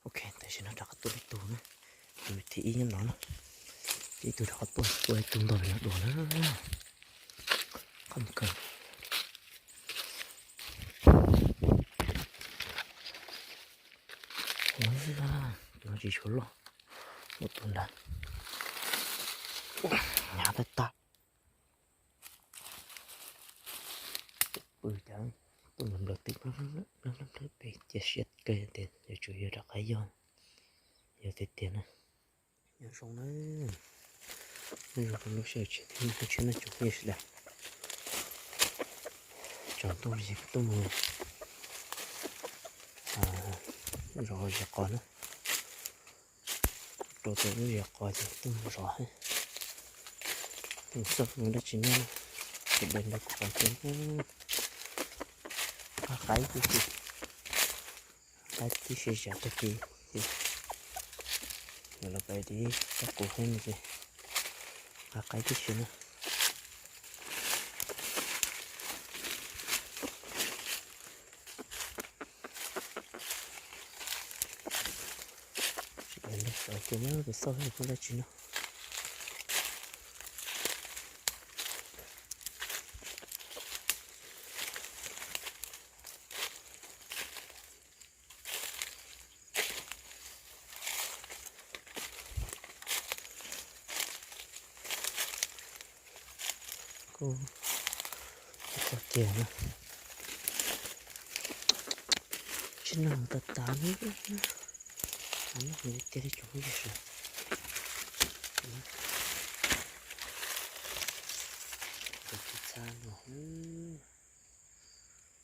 Ok, tam sim no rov qab tua ib tug na. Tus thib ib nyob no na. Ib tug rov qab tua, tua ib tug ntog no dua na. Qhov kawg. Tus no tsis tshua loj, muaj tus ntawd hnyav tag tag. Pw cas tuaj nplaws tim peb cia siab kawg tias yuav tsum yog rov qab yog, yog tiag tiag na. Nyob zoo na, nyob zoo rau lub sij hawm tshiab thiab tsoom phooj ywg sawv daws. Tsam tuaj tuaj mus zov zes qos na. Rau tau lub zes qos ces tuaj mus zov. Tus xoj mus dab tsi no, tus dej nrog kuv qhov tiag, qab qaib tib si, qaib tib si zam tag kis. Yog los pais dib tau kuv hub no ces qab qaib tib si na. Tsis pais nrog sawv kiag na, tus xoj mus dab tsi no. Kuj tsis tau kiag na. Tsis noj tas tas li, noj tiag tiag li tsoom phooj ywg sawv daws. Tus tsis txha no,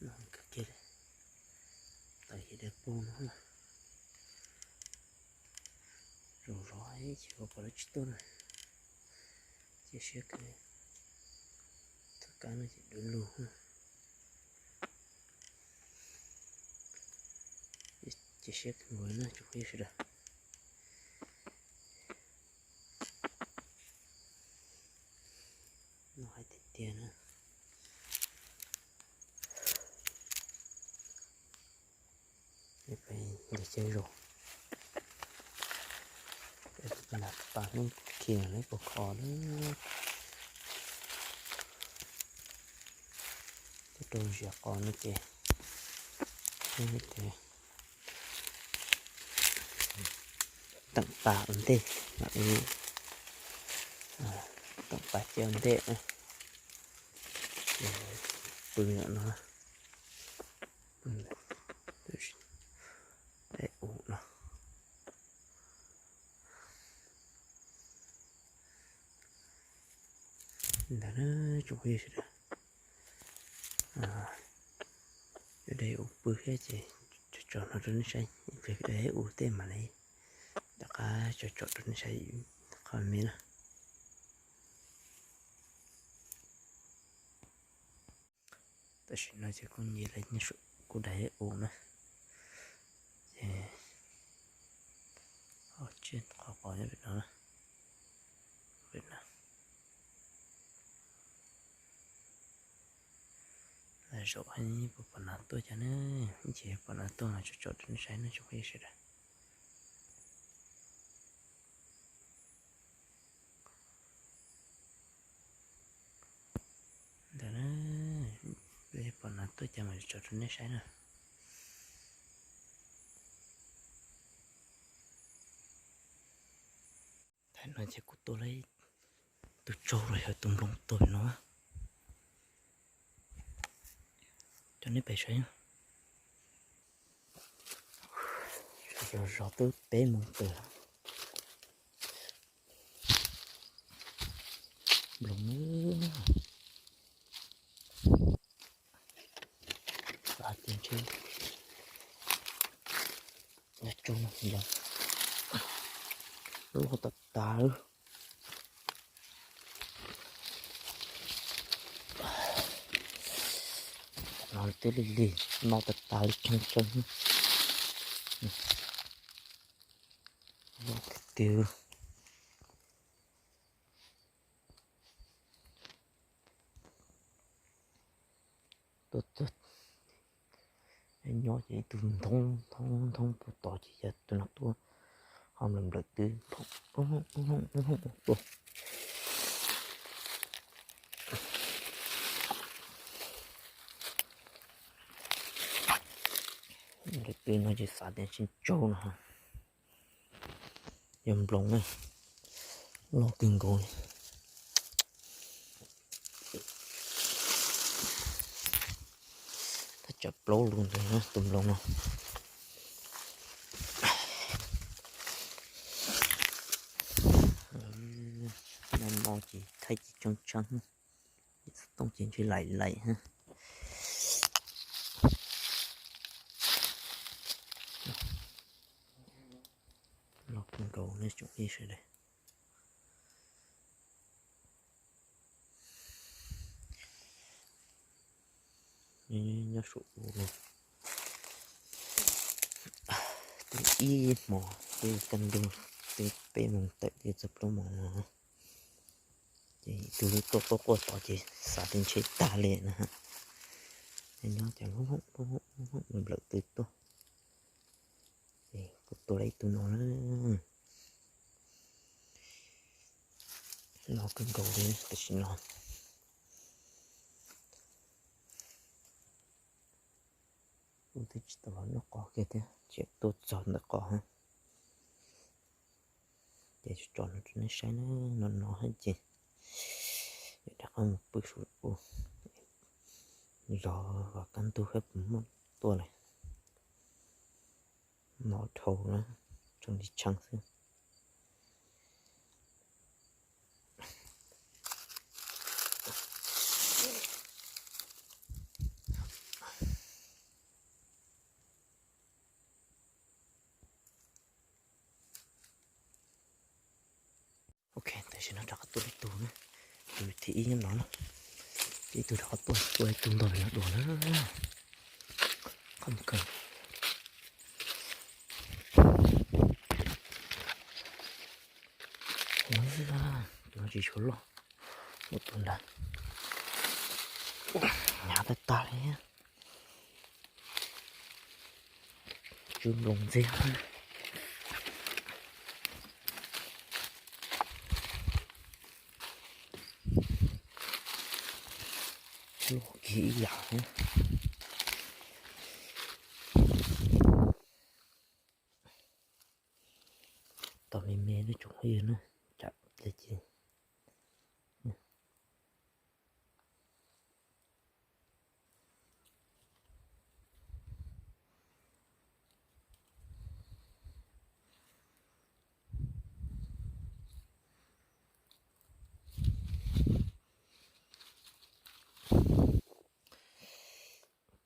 noj kawg kiag li. Tawm yim dai pug no. Zoo zov ces kuv pom lawv tsis tuaj na. Cia siab kawg. Txoj kab no ces dub lug. Cia siab kawg nkaus na tsoom phooj ywg sawv daws. Noj hais tiag tiag na. Peb nce ceg zaum, peb nram pas hnub khi lawv puas kho na. Tuaj rau zes qos no ces, teem pas ua ntej, teem pas cia ua ntej na. Pw no, pw ntawm daim u no. Ntawd na tsoom phooj ywg sawv daws, daim u pw thiab ces tso tso no rau nej saib, daim u tej mam li rov qab tso tso rau nej saib qhov me na. Tam sim no ces kuj nce lawm nyob saum kuv daim u na, ces ho tsib qhov qos nyob pem no, pem no. Zaum heev, puas pom nas tuaj cas ne? Ib chim pom nas tuaj mas tso tso rau nej saib no tsoom phooj ywg sawv daws. Ntawd na, pom nas tuaj cas mas tso rau nej saib na. Thaum no ces kuv tua lawm tus tsaug los yog tus nploos tuag no. Cov nej pem saib, zov zov twb peb moos tawm. Nploos, hais tias ntshe nyob tsaug no nploos loj tas tas lawm. No twb lig lig no tas tas li tsoog tsoog. Loj tiag tiag. Tuaj tuaj, Nyob ces ib tug nthoob nthoob nthoob puag tod ces yog tus no tuaj, ho nplawm nplawm twb tuaj. Nplawm twb no ces xav tias tsis tsaug no. Yog nploos na, loj kawg nkaus li. Thaj tsam plaub lus ntawd tus nploos no. Noj no ces thaij ces tshee tshee, xov tooj ces ntshe laim laim. Loj kawg nkaus nej tsoom ib sawv daws. Nyob saum u no, twb ib hmos, twb kaj ntug, twb peb moos tawm twb txog plaub moos no. Ces tus lub tuaj quaj quaj tod ces xav tias ntshe tag li na. Nyob ces nplawm twb tuaj. Ces kuv tua lawm ib tug no na. Loj kawg nkaus li tam sim no. Kuv twb tsis tau los noj qos kiag thiab, tseem tuaj txog ntawm qos. Ces tso no rau nej saib na, no no ces yuav rov qab mus pw saum u, zov kom kaj ntug seb puas muaj tuaj lawm. No dhau na, tshee li tshee xwb. Ok, tam sim no rov qab tuaj ib tug na, tus thib ib nyob no na, ib tug rov qab tuaj, tuaj ib tug ntog no dua na, qhov kawg. Tus no tsis tshua loj, tus ntawd hnyav tag tag li. Tsw nploos ntxiag. Loj kiag ib yam. Tos me me na tsoom phooj ywg na, tsam pliag ces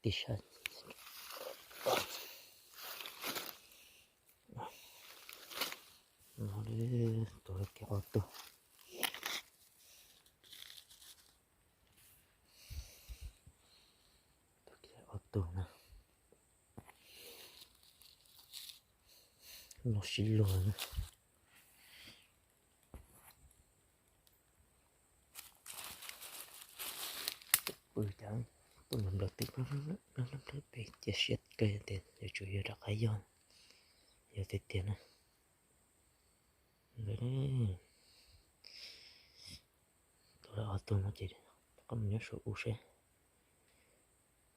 tib sab. No li, tus kiag ob tug. Tus kiag ob tug na. Loj sib luag na. Pw cas tuaj nplawm twb peb cia siab kawg tias yuav tsum yog rov qab yog, yog tiag tiag na. Tus ob tug no ces rov qab mus nyob saum u seb,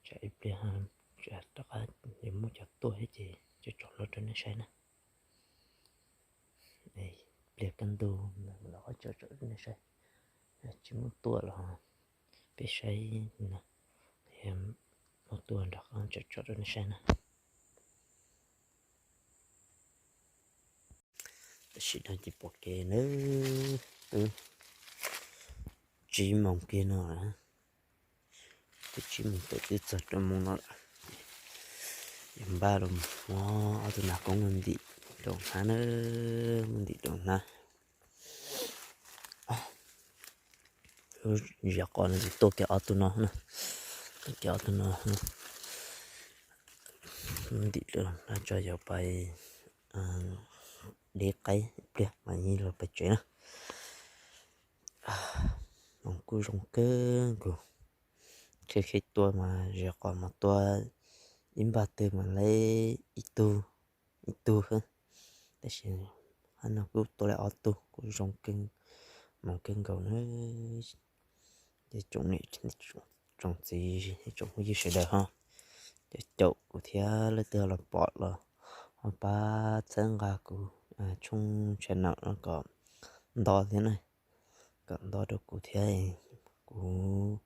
tsam ib pliag rov qab yuav muaj cov tuaj thiab ces tso tso lawm rau nej saib na. Pliag kaj ntug los qab tso tso rau nej saib, tsis muaj tuaj los peb saib no, muaj tuaj nrog qab tso tso rau nej saib na. Tam sim no ces pom kev na, twb tsib moos kiag no lawm, twb tsib moos tawm twb txog rau moos no lawm. Yog npaj los muab ob tug nas koob mus ntim rau hnab na, mus ntim rau hnab. Ziav qos no ces tuaj kiag ob tug no na, tuaj kiag ob tug no, mus ntim rau hnab tso yuav pais deb qaib pliag mas yeej los pais tsev na. Moos kuj zoo kawg nkaus, khev khev tua mas ziav qos mas tua ib npag twg mas lawv ib tug, ib tug xwb, tab sis hab no kuj tuaj lawv ob tug kuj zoo kawg, moov kawg nkaus na. Ces tsoom niam tsoom txiv tsoom phooj ywg sawv daws ho cov caum kuv thiab leej twg los pom los ho pab txhawb nqa kuv tshooj channel no kom nto thiab na, kom nto rau kuv thiab, kuv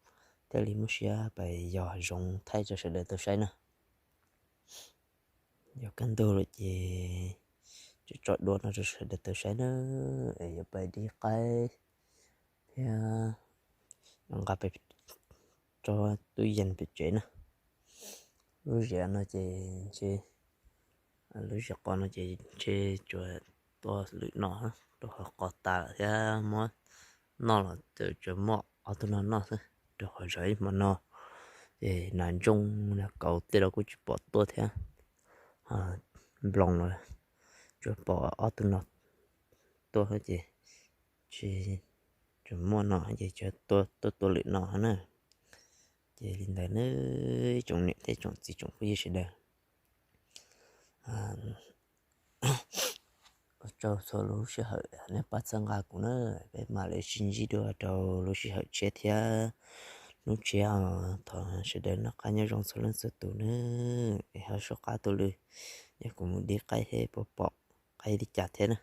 thiaj li muaj siab pais yos zoov thaij rau sawv daws tau saib na. Yog kaj ntug lawm ces tso tso dua no rau sawv daws tau saib na, es yuav pais dib qaib thiab yuav nqa pais tso tub yees pem tsev na. Lub ziav no ces ntshe, lub ziav qos no ces ntshe tsuas tua lwm no rau qhov qos tas lawm thiab muab noj los txawm tsuas muaj ob tug no noj xwb, rau qhov zov ib hmo no ces nas ntsooj nas kauv tej los kuj tsis pom tuaj thiab. Nploos los tsuas pom ob tug no tuaj ces tsis, tsuas muaj no ces tsuas tuaj tua lwm no na. Ces li ntawd nawb tsoom niam thiab tsoom txiv tsoom phooj ywg sawv daws, ua tsaug txhua lub sij hawm nej pab txhawb nqa kuv na. Peb mam li sib ntsib dua rau lub sij hawm tshiab thiab hnub tshiab os. Thov sawv daws noj qab nyob zoo txhua leej txhua tus nawb, es ho soj qab tuaj lwm, yog kuv mus dib qaib thiab puas pom qaib li cas thiab na.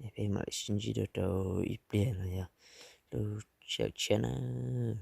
Es peb mam li sib ntsib dua rau ib pliag los yog lub sij hawm tshiab nawb.